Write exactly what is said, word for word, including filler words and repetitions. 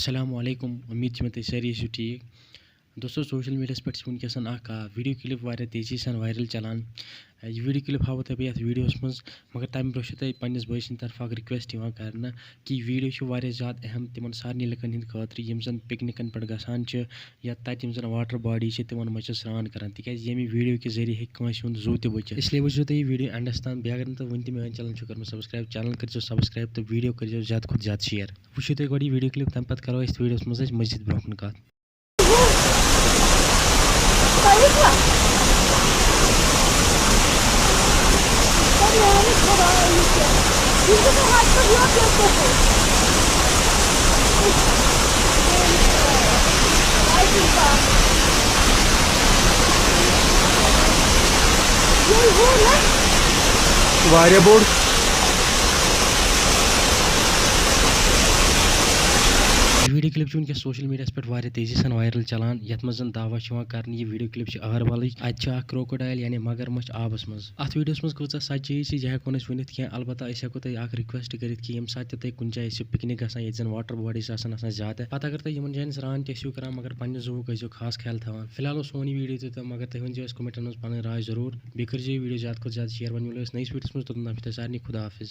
السلام علیکم، امید چھِ مےٚ تُہۍ سٲری ٲسِو ٹھیٖک۔ دوستو، سوشل میٖڈیاہَس پٮ۪ٹھ چھِ وٕنکیٚس اَکھ، آ، ویٖڈیو کِلِپ واریاہ تیزی سان وایرل چلان۔ آ، یہِ ویٖڈیو کِلِپ ہاوو تۄہہِ بہٕ یَتھ ویٖڈیوَس منٛز، مگر تَمہِ برونٛہہ چھِ تۄہہِ پنٛنِس بٲے سٕنٛدِ طرفہٕ اَکھ رِکوٮ۪سٹ یِوان کرنہٕ کہِ یہِ ویٖڈیو چھُ واریاہ زیادٕ اہم تِمَن سارنٕے لُکَن ہِنٛدِ خٲطرٕ، یِم زَن پِکنِکَن پٮ۪ٹھ گژھان چھِ یا تَتہِ یِم زَن واٹر باڈی چھِ، تِمَن منٛز چھِ سرٛان کران، تِکیٛازِ ییٚمہِ ویٖڈیو کہِ ذٔریعہٕ ہیٚکہِ کٲنٛسہِ ہُنٛد زُو تہِ بٔچِتھ۔ اس لیے وٕچھزیو تُہۍ یہِ ویٖڈیو اینڈَس تام، بیٚیہِ اگر نہٕ تۄہہِ وٕنہِ تہِ میون چینل چھُ کوٚرمُت سبسکرائب، چینل کٔرزیو سبسکرائب تہٕ ویٖڈیو کٔرزیو زیادٕ کھۄتہٕ زیادٕ شیئر۔ وٕچھِو تُہۍ گۄڈٕ یہِ ویٖڈیو کِلِپ، تَمہِ پَتہٕ کَرو أسۍ ویٖڈیوَس منٛز أسۍ مٔزیٖد برونٛہہ کُن کَتھ۔ واریاہ بوٚڑ۔ یہِ ویٖڈیو کِلِپ چھُ وٕنکیٚس سوشل میٖڈیاہَس پٮ۪ٹھ واریاہ تیزی سان وایرل چلان، یَتھ منٛز زَن دعویٰ چھُ یِوان کرنہٕ، یہِ ویٖڈیو کِلِپ چھِ اہربلٕچ۔ اَتہِ چھُ اکھ کرٛوکوڈایل، یعنی مگرمچھ، آبَس منٛز۔ اَتھ ویٖڈیوَس منٛز کۭژاہ سچٲیی چھِ، یہِ ہٮ۪کو نہٕ أسۍ ؤنِتھ کینٛہہ، البتہ أسۍ ہٮ۪کو تۄہہِ اکھ رِکویسٹ کٔرِتھ کہِ ییٚمہِ ساتہٕ تہِ تُہۍ کُنہِ جایہِ ٲسِو پِکنِک گژھان، ییٚتہِ زَن واٹر باڈیٖز آسَن آسان زیادٕ، پَتہٕ اگر تُہۍ یِمَن جایَن سرٛان تہِ ٲسِو کران، مگر پنٛنہِ زُوُک ٲسۍزیو خاص خیال تھاوان۔ فی الحال اوس سون یہِ ویٖڈیو تیُتھ، مگر تُہۍ ؤنۍزیو اَسہِ کَمٮ۪نٹَن منٛز پَنٕنۍ راے ضروٗر۔ بیٚیہِ کٔرۍزیو یہِ ویٖڈیو زیادٕ کھۄتہٕ زیادٕ شیئر۔ وۄنۍ مِلو أسۍ نٔیِس ویٖڈیوَس منٛز، توٚتام چھُ تۄہہِ سارنٕے خدا حافظ۔